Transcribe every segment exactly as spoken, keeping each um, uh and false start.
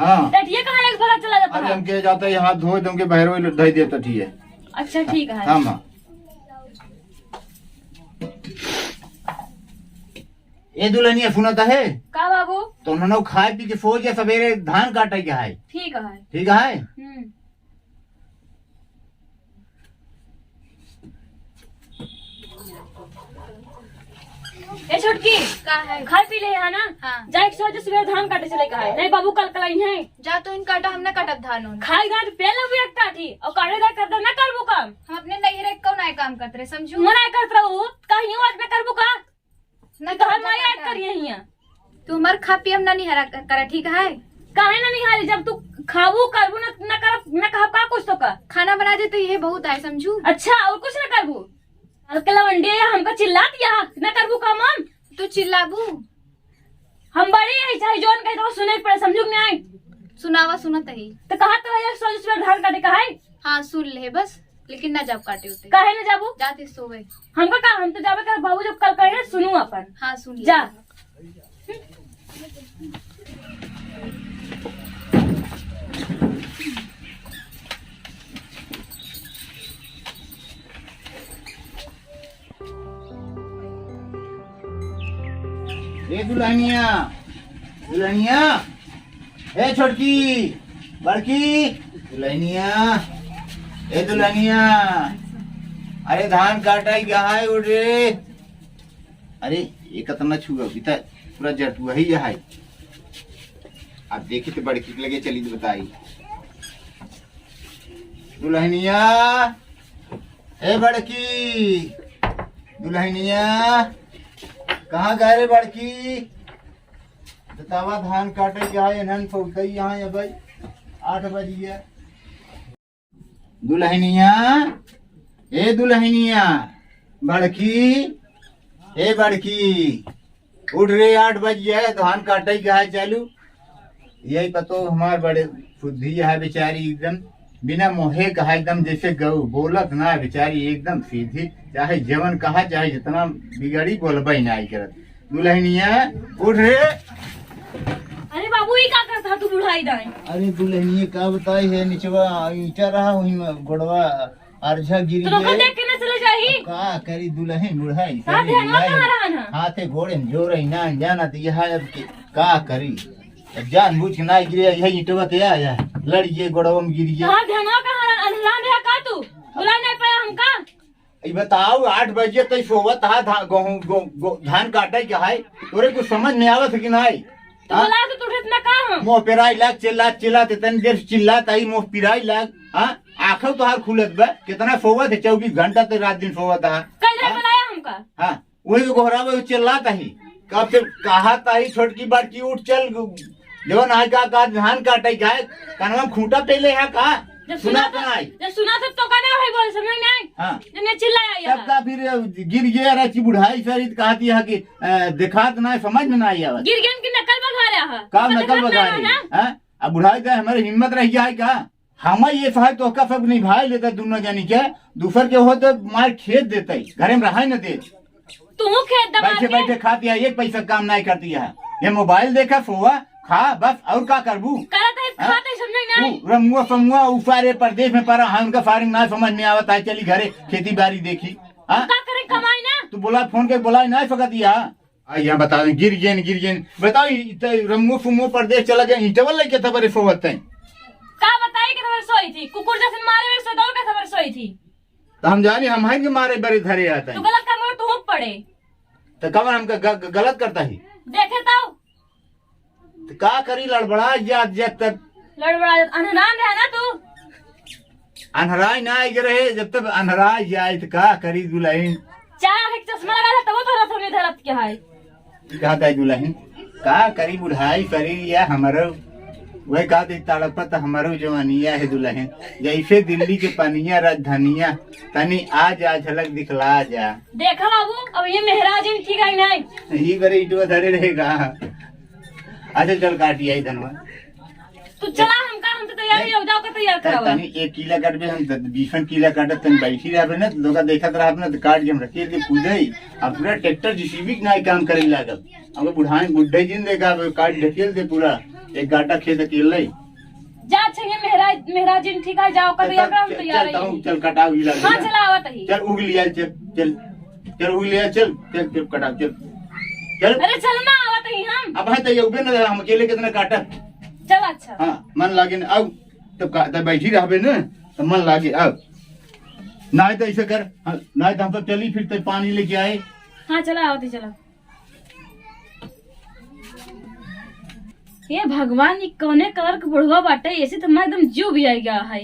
हाँ। टटिया कहाँ लेके भगा चला जाता अरे है? हमके जाता है, हाथ धोए, तुमके बहरो धई देता, ठीक है। अच्छा, ठीक है। हाँ, माँ। ए दुल्हनिया, सुनत है? का बाबू? तो उन्होंने खाए पी के सो जा, सवेरे धान काटे के है। ठीक है। ठीक है? हम्म। ए छोटकी, का है? खाए पी ले है ना? हाँ। जाए के सोच, सवेरे धान काटे चले का है। नहीं बाबू, कल कल आई है। जा तो इन काटा, हम ना काटब धान उन। खाए धान पे लो भी एक टाटी, और काटे धान करता ना करबू काम। हम अपने नैहरे कौन आए काम करत रहे, समझू? मना करत रहू, कहीं आज ना करबू का? ना तू तो हम करबू नहीं का? याद करिए हियां। तू हमार खा पी हम ना निहारा क-, करा, ठीक है? काहे ना निहारी? जब तू खाबू, करबू ना, ना करब, ना कहब का कुछ तो का? खाना बना दे तो ये बहुत है, समझू? अच्छा, और कुछ ना करबू? कल के लवंडी है, हमका चिल्लात यहाँ, ना करबू काम हम? तू चिल्लाबू? हम बड़ी है, चाहे जौन कहे तो सुने के पड़े, समझू कि नहीं? सुनावा, सुनत ही। तो कहा तो है, सोच, सोच, धान काटे का है? हाँ, सुन ले बस, लेकिन ना जाब काटे उते। काहे ना जाबू? जाते सोवे। हमका का, हम तो जाबे कर, बाबू जब कल कहे, सुनू अपन। हाँ, सुन ले। जा। ए दुल्हनिया, दुल्हनिया, ए छोटकी, बड़की, दुल्हनिया, ए दुल्हनिया, अरे धान काटाई कहाँ है, उठ रे। अरे, ये कतना छुआ, इतना पूरा जटुआ ही है। अब देखी तो बड़की के लगे चली तो बताई। दुल्हनिया, ए बड़की, दुल्हनिया, कहाँ गए रे बड़की? बतावा, धान काटे के है, एनहन पहुँचई यहाँ है भाई, आठ बजिया। दुल्हनिया, ए दुल्हनिया, बड़की, ए बड़की, उठ रे, आठ बज गया है, धान काटे के है, चलू। यही पतो हमार बड़े बुद्धि है बेचारी, एकदम बिना मोहे कहा, एकदम जैसे गऊ, बोलत ना बेचारी, एकदम सीधी, चाहे जवन कहा, चाहे जितना बिगड़ी, बोलबे ना करत। दुल्हनिया, उठ रे। अरे बाबू, ई का करत हा तू बुढ़ाई दाई? अरे दुल्हनिया, का बताई है, निचवा ईंटा रहा, वही में गोड़वा अर्झा गिर तो ओकर गए। देख के ना चले जाही। अब का करी दुल्हन बुढ़ाई, का करी ध्यान दुल्हन। कहाँ रहन है? हाथे गोड़े में जोर है ना, जाना तो यह है अब के, का करी? अब जानबूझ के ना गिरे, यह ईंटवा ते आया, लड़ गए गोड़वा में गिर गए। कहाँ ध्यान कहाँ रहन? अनहरान रहा का तू? बुला नहीं पाया हमका? ई बताओ, आठ बजे तई सोवत हा, धा-, गहूं, गो-, गो-, धान काटे के है, तोरे कुछ समझ में आवत है कि नहीं? तो हाँ? बुला तो तू इतना का हम? मुँह पेराई लाग, चिल्ला, चिल्ला, ते तनी देर से चिल्ला, ताई मुँह पिराई लाग, हाँ? आँखों तोहार खुलत बा, कितना सोवत है, चौबीस घंटा ते रात दिन सोवत हा। कल रहे हाँ? बुलाया हमका? हाँ, वही तो गोहरावे, चिल्लात ही। कब से कहा ताई, छोटकी बड़की उठ चल, जवन आए का, का धान काटे का है, कनवा में खूंटा पेले है का? जब सुना सुना तो, तो नहीं। जब सुना तो, तो का ना भाई बोल, समझ नहीं? हाँ। जब ये चिल्लाया तब यहाँ। का फिर गिर गया रची बुढ़ाई सरी तो कहती है कि, अ, दिखात ना, समझ में ना आया। गिर गया कि नकल बघा रहा है। का तो नकल दिखात बघा नहीं रही? रहा ना? हाँ? अब बुढ़ाई का हमारे हिम्मत रह गया है का? हम ये सहाय तो का सब निभाए लेता दोनों जनी के, दूसर के हो तो मार खेत देता ही, घरे में रहाई न दे। तू खेत दबा बैठे के बैठे खाती है, एक पैसा काम नहीं करती है। ये मोबाइल देखा, सोवा, खा, बस, और का करबू? करत है, हाँ? खात है, समझे नहीं? तू रमुआ समुआ उ सारे परदेश में पड़ा है, उनका सारे ना समझ में आवत है, चली घरे खेती बाड़ी देखी। हाँ? का करे, कमाई ना? तू बोला, फोन के बोला, नहीं सकत या। आ, यहाँ बता दें, गिर गेन, गिर गेन। बताओ, ई त रमुआ फुमुआ परदेश चला गया, ईंटवा लेके था बरे सोवत है। का बताई के खबर सोई थी? कुकुर जैसे मारे हुए सोई, दौड़ के खबर सोई थी। तो हम जानी, हम हैं के मारे बरे धरे आता तू है। गलत काम करो, तू पड़े। तो कमर हमका ग-, ग-, गलत करता ही। देखे तो। तो का करी, लड़बड़ा जात, जात तब। लड़बड़ा जात, अनहरान रहे ना तू। अनहराई ना आए के रहे, जब तब अनहराई जाए तो का करी दुल्हन। चार आँख के चश्मा लगा था, तबो तोहरा सोने धरत के है। का ताई दुल्हन, का करी बुढ़ाई करी या हमरो, वही का दी तड़पत हमरो जवानिया है दुल्हन। जैसे दिल्ली के पनिया राजधानिया, तनी आ जा झलक दिखला जा। देखा बाबू, अब ये मेहराज इनकी गई नहीं। यही बरे ईंटवा धरे रहेगा। अच्छा चल काटी आई धनवा। तू चला, हम का, हम तो तैयार ही हो, जाओ का तैयार त-, करावा। तनी एक किला काटबे, हम त-, बीसन किला काटत, तनी बैठी रहबे ना, त लोग देखत रहब ना, त काट के हम रखेल के कूदे। अब पूरा ट्रैक्टर जेसीबी के नाई काम करे लागल। अब बुढ़ाई बुढ़े जिन देखा, अब काट ढकेल दे पूरा। एक गाटा खेत अकेले। जा छे मेहरा, मेहरा जिन ठीक है, जाओ, कभी चल, अकरम चल, तैयार चल, है। चल, चल, कटाओ, ई लग हाँ, जा। चला आवत ही। चल, उग लिया, चल, चल, चल, उग लिया, चल, चल, चल, कटाओ, चल, चल। अरे, चल ना, आवत ही हम। अब है तो ये उबे ना, हम अकेले कितना काटब। चल, अच्छा। हाँ, मन लागे ना, आओ, तब का, तब बैठी रहबे ना, तो मन लागे, आओ। ना तो ऐसे कर, हाँ, ना तो हम सब चली, फिर तो पानी लेके आए। हाँ, चला, आवत ही, चला। हे भगवान, ई कौने कलर के बुढ़वा बाटे, ऐसे तो मैं एकदम जीव भी आई गया है।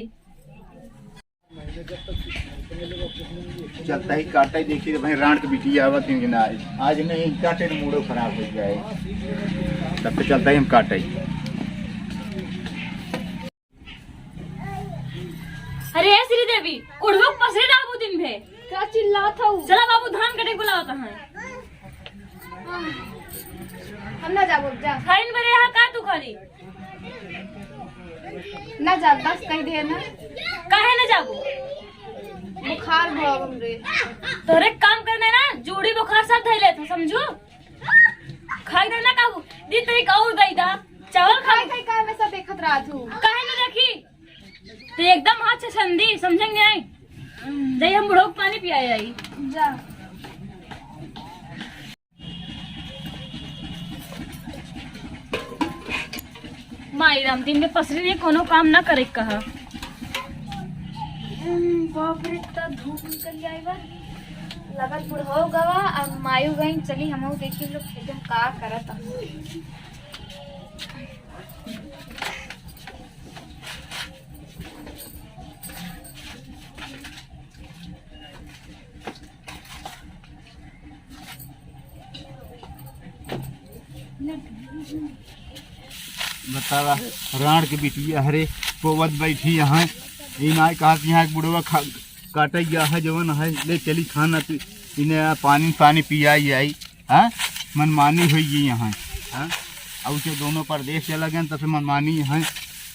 चलता ही काटा ही, देखी रे भाई, रांड के बिटिया आवत हैं कि ना, आज नहीं काटे तो मूडो खराब हो जाए, तब तो चलता ही हम काटा ही। अरे श्रीदेवी, कुढ़वा पसरे रहबू दिन भे। का चिल्लात हऊ? चला बाबू, धान कटे बुलावत हैं। हम ना जाबो, जा। खाइन बरे यहाँ का तू खाली? ना जा, बस कह दे ना। काहे ना जाबू? बुखार भव हमरे। तोरे काम करने ना, जूड़ी बुखार सब धइले तू, समझू? खाई ना, ना काबू। दी तरी का और दई दा। चावल खा। खाई, खाई, का हमेशा देखत रहत हूँ। काहे ना देखी? तो एकदम हाथ से संदी, समझेंगे आई। जाई हम बुढ़ऊ के पानी पियाए आई। जा। माई राम, दिन में पसरी नहीं, कोनो काम ना करे के कहा। हम्म, बाप रे, इतना धूप निकल जाए बा। लगत बुढ़ऊ गवा और मायू गई। चली हमहू देखी लोग खेते में का करत हैं। बतावा, रांड के बिटिया हरे, पोवत बैठी यहाँ। ई नाय कहा कि यहाँ एक बुढ़वा खा, काटे गया है, जवन है, ले चली खाना पी, इन्हें पानी, पानी पियाई आई। हाँ, मनमानी होई गई यहाँ। हाँ, अब उसे दोनों परदेश चला गए, तब से मनमानी है।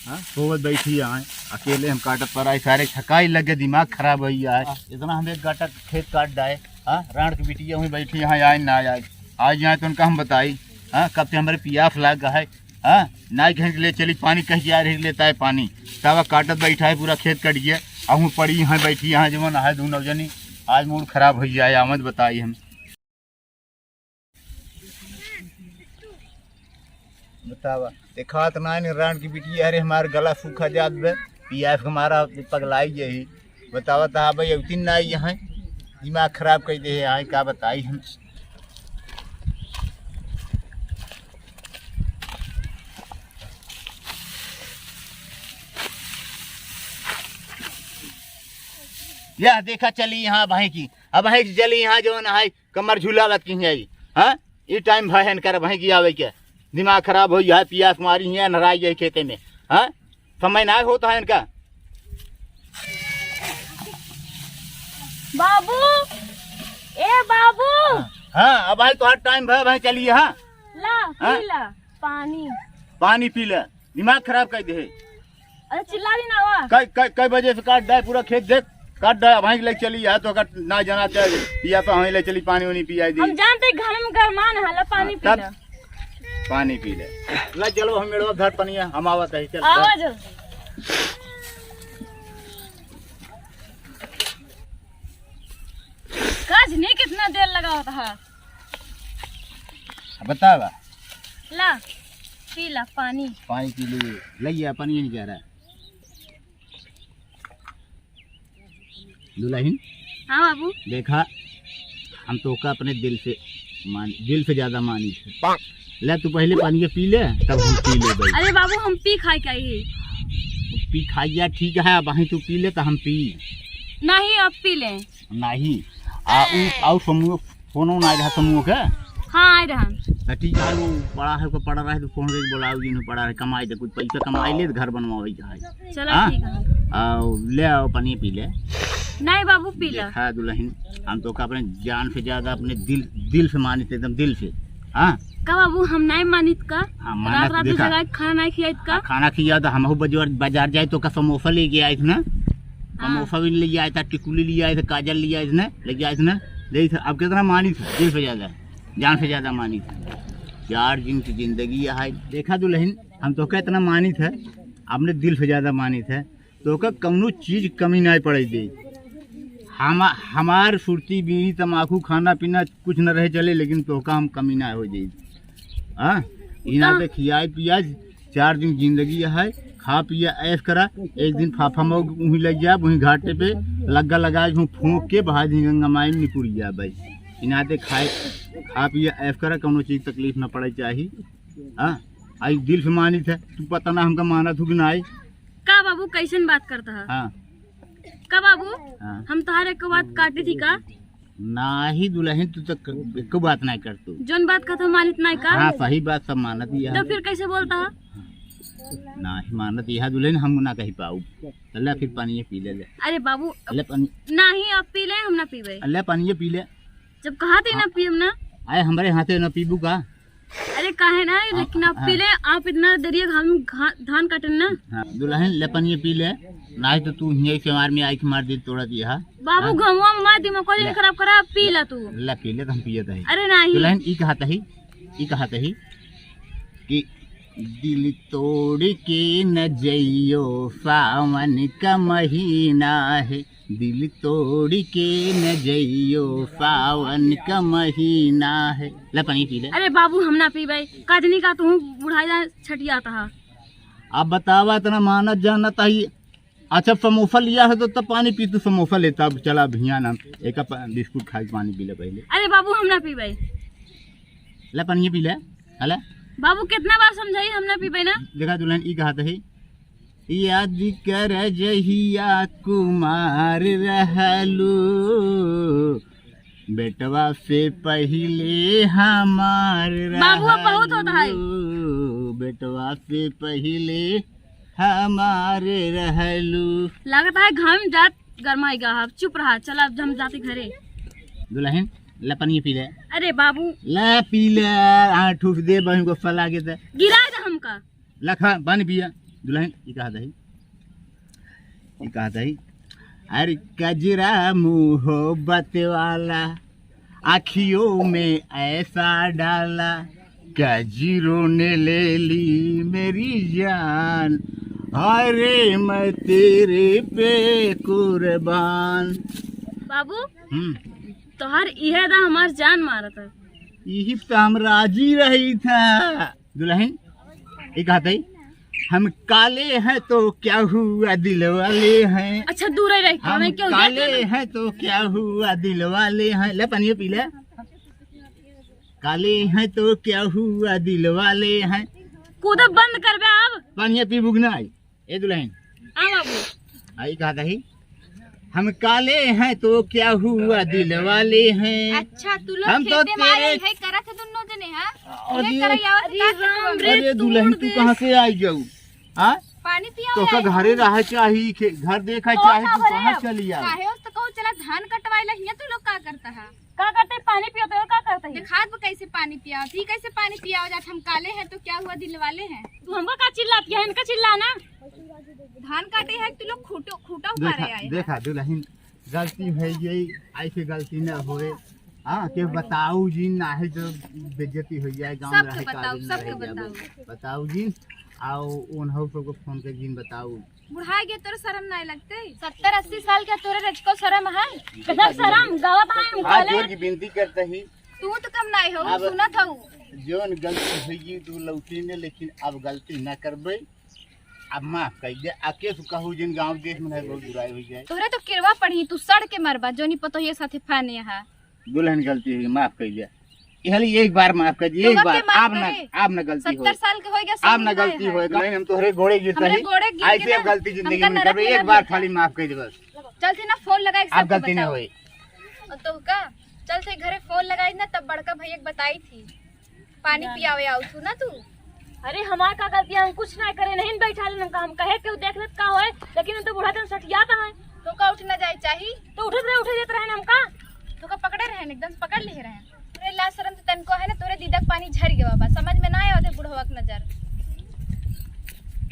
हाँ, सोवत बैठी यहाँ, अकेले हम काटत पर आई, सारे थकाई लग गए, दिमाग खराब हो गया है। इतना हम एक गाटा खेत काट डाए। हाँ, रांड की बिटिया हुई बैठी यहाँ, आए ना आए, आज यहाँ तो उनका हम बताई। हाँ, कब से हमारे पियास लाग गया है। हाँ, नाई कहीं ले चली पानी, कह के आ रही लेता है पानी, तब काटत बैठा है, पूरा खेत कट गया। अहूँ पड़ी यहाँ बैठी यहाँ, जवन है दू नौजनी, आज मूड खराब हो गया है, आमद बताई हम। बतावा, देखात ना है, रांड की बिटिया, अरे हमार गला सूखा जात बे, पियास के मारा पगलाई यही। बतावा ता भाई, अवती ना आई यहाँ, दिमाग खराब कर दे है, का बताई हम। यह देखा चली यहाँ भाई की, अब भाई चली यहाँ जो ना है, कमर झुलावत की आई, हाँ? ई टाइम भय है इनकर वहीं की आवे के। दिमाग खराब हो जाए, पियास मारी है, नराई जाए खेते में, हाँ? समय ना होता है इनका। बाबू, ए बाबू। हाँ, हाँ, अब भाई तोहार टाइम भय, भाई चलिए, हाँ? ला, हाँ? पी ला, पानी। पानी पी ले। दिमाग खराब कर दे। अरे चिल्ला दी ना हुआ। कई, कई, कई बजे से काट डाए पूरा खेत, देख, काट डाए, वहीं ले चली, या तो अगर ना जाना चाहे, या तो हमें ले चली, पानी वानी पियाई दी। हम जानते हैं घर में गरमान है, ला पानी हाँ, पी तब ले। पानी पी ले। ला चलो, हम मेड़वा घर पनिया, हम आवत है, चल, आवा चल। जल्दी। काज नहीं कितना देर लगावत है। बतावा। ला, पी ला पानी। पानी पी ले, लइया पानी नहीं जा रहा। दुल्हन। हाँ बाबू। देखा, हम तोका अपने दिल से मान, दिल से ज्यादा मानी थे। ले तू पहले पानी पी ले, तब हम पी ले भाई। अरे बाबू, हम पी खाए के आई। पी खाइया ठीक है, अब वहीं तू पी ले तो हम पी। नहीं, अब पी ले। नहीं। आ, उ, आउ समूह, फोनो ना आए रहा समूह के? हाँ, आए रहन। त ठीक है, वो पड़ा है, को पड़ा रहे तो फोन करके बुलाओ, जिन पड़ा रहे, कमाई दे, कुछ पैसा कमाई ले, घर बनवावे के है। चलो हाँ? ठीक है। आ, ले आओ, पानी पी ले। नहीं बाबू, पी ले। देखा दुल्हन, हम तोका अपने जान से ज्यादा अपने दिल, दिल से मानित, एकदम दिल से। हाँ? का बाबू, हम नहीं मानित का? हाँ, मानत रात, रात में देखा। जगा के खाना नहीं खियाइत का? हाँ, खाना खिया तो हम बाजार, बाजार जाए तो का समोसा लेके आए थे ना? हाँ। समोसा भी ले आया था, टिकुली ले आया था, काजल ले आया था, ले आया था। अब कितना मानी था, दिल से ज्यादा, जान से ज्यादा मानी था। चार दिन की जिंदगी है। देखा दुलहिन, हम तोहका इतना मानित है, अपने दिल से ज्यादा मानित है, तोहका कौनो चीज कमी नाहीं पड़े दे। हम, हमार सुरती, बीड़ी, तमाकू, खाना पीना कुछ न रहे चले, लेकिन तोहका हम कमी नाहीं होइ दे। हाँ, इना उतना पे खियाए पियाए, चार दिन जिंदगी है, खा पिया ऐश करा। एक दिन फाफा मऊ उहीं लग जाब, उहीं घाटे पे लग्गा लगाए, उहीं फूंक के बहा दी गंगा माई में निकुल जाब भाई। इनाते खाए, खा पिया ऐश करा, कौनो चीज तकलीफ न पड़े चाही। हाँ, आई दिल से मानित है, तू पता ना हमका मानत हो कि ना आई। का बाबू, कैसन बात करता है? हाँ। का बाबू, हाँ। हम तोहार एक बात काटी थी का? नाही दुलहिन, तू तो क-, एको बात नाही कर तू। जौन बात कहत हो मानित नाही का? हाँ, सही बात सब मानत ही है। तो फिर कैसे बोलता है? नाही मानत यह दुलहिन, हम ना कही पाऊ। तो ले फिर पानी ये पी ले, ले। अरे बाबू, ले पानी। नाही, आप पी ले, हम ना पीबे। ले पानी ये पी ले। जब कहा थे ना हाँ। पीब ना। आए हमरे हाथे ना पीबू का? अरे काहे ना, हाँ, लेकिन आप हाँ। पी ले, आप इतना दरिया घाम घा-, धान काटन ना। हाँ, दुलहिन ले पानी ये पी ले, नाही तो तू हियाँ से मार में आई के मार दे तोड़ा दिया। बाबू हाँ। घमुआ में मार दिमाग को ले। खराब करा, आप पी ला तू। ले पी ले तो हम पियत है। अरे नाही। दुलहिन ई कहत ही, ई कहत ही कि दिल तोड़ के न जइयो, सावन का महीना है, दिल तोड़ के न जइयो, सावन का महीना है। ले पानी पी ले। अरे बाबू, हम ना पीबे। कजनी का तू बुढ़ाई जा छटियाता है। अब बतावा, इतना मानत जानत ही। अच्छा, समोसा लिया है तो तब पानी पी, तू समोसा लेता। अब चला भैया ना, एक प-, बिस्कुट खा के पानी पी ले पहले। अरे बाबू, हम ना पीबे। ले पानी पी ले, हला। बाबू, कितना बार समझाई, हम ना पीबे ना। देखा दुलहिन, ई कहत ही, याद कर जहिया कुमार रहलू, बेटवा से पहिले हमार बाबू, अब बहुत होता है। रहलू, बेटवा से पहिले हमार रहलू। लागत है घाम जात गरमाई गा, अब चुप रहा, चला अब हम जाते घरे। दुलहिन, ले पानी पी ले। अरे बाबू। ले पी ले, आ ठूस दे, बहिन को फला के दे। गिरा दे हमका। लखा, पानी पिया। दुलहिन, ई कहत ही, ई कहत ही, अरे कजरा मोहब्बत वाला, आँखियों में ऐसा डाला, कजरों ने ले ली मेरी जान, अरे मैं तेरे पे कुर्बान। बाबू, हम्म। तोहार इहे दा हमार जान मारत है। यही तो हम राजी रही था। दुलहिन, ई कहत ही, हम काले हैं तो क्या हुआ, दिल वाले हैं। अच्छा, दूर ही रह के, हम हमें क्यों काले देख लेना? हैं तो क्या हुआ, दिल वाले हैं। ले पानी पी ले। काले हैं तो क्या हुआ, दिल वाले हैं। कूदब बंद करबे अब। पानी पीबू कि ना आई? ए दुलहिन। हाँ बाबू। आई कहत ही, हम काले हैं तो क्या हुआ, दिल वाले हैं। अच्छा, तू लोग हम तो खेते में आए तेरे हैं, करत है दोनों जने, हाँ? अरे, ये करैया वाला अरे का राम करत रे, अरे दुलहिन, तू कहाँ से आई जाऊ? हाँ? पानी पिया तो का आया घरे है। रहे चाही, खे-, घर देखा तो चाही, का तू भरे कहाँ अब? चली आओ? काहे उस तो कहूँ चला धान कटवाए ला, हियाँ तू लोग का करता है? का करते? पानी पियो तो का करते है? देखात बा कैसे पानी पियावत, ई कैसे पानी पियावत जात, हम काले हैं तो क्या हुआ, दिल वाले हैं। तू हमका का चिल्लात है, इनका चिल्ला ना। धान काटे है तू लोग खूटो, खूटा उखाड़े देखा, आए हैं। देखा दुलहिन, गलती होइ गई, ऐसे गलती न होए। हाँ, के बताऊ जिन, ना है जो बेइज्जती होइ जाए, गाँव में सबके रहे बताऊ, काबिल न सबके रह जाए। बताऊ। बताऊ जिन, आओ उन्हों सबको फोन कर जिन बताऊ। बुढ़ा गए, तोरे शर्म नाहीं लगते? सत्तर अस्सी साल के तोरे रचको शर्म है? गजब शर्म, गावत है हम हाथ बोले। जोड़ के विनती करते ही। तू तो कम नाहीं हो, अब सुनत हो। जोन गलती होई तू लौटी ने, लेकिन अब गलती ना करबे, अब माफ कर दे। आ केस कहू जिन गांव देश में है बहुत बुराई हो जाए। तोरे तो किरवा पड़ी, तू सड़ के मरबा, जोनी पतोहिए साथे फाने हा। दुलहिन गलती हुई, माफ कर दिया। यहली एक बार माफ कर दिया, एक बार। आप ना, आप ना गलती हो। सत्तर साल के हो गया, आप ना गलती हो। नहीं, हम तोहरे गोड़े गिरता ही। ऐसे अब गलती जिंदगी में करबे, एक बार खाली माफ कर दे बस। चल थे ना, फोन लगाई, आप गलती ना होई। तो का? चल थे घरे फोन लगाई ना, तब बड़का भैया के बताई थी। पानी पियावे आऊ तू ना तू। अरे हमार का गलती है, हम कुछ ना करे, नहीं बैठा लेन हमका, हम कहे केहू देख लेत का होए, लेकिन हम तो बूढ़ा जन सठियाता है। तो का उठ ना जाए चाही? तो उठत रहे, उठे देत रहे हमका। तो का पकड़े रहे, एकदम से पकड़ लिए रहे। तोरे लाज शरम तो तनको है ना, तोरे दीदा के पानी झर गवा बा, समझ में ना आवे बुढ़वा के नजर।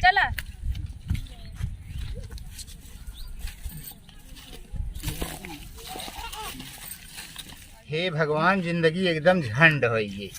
चला। हे भगवान, जिंदगी एकदम झंड होई गई।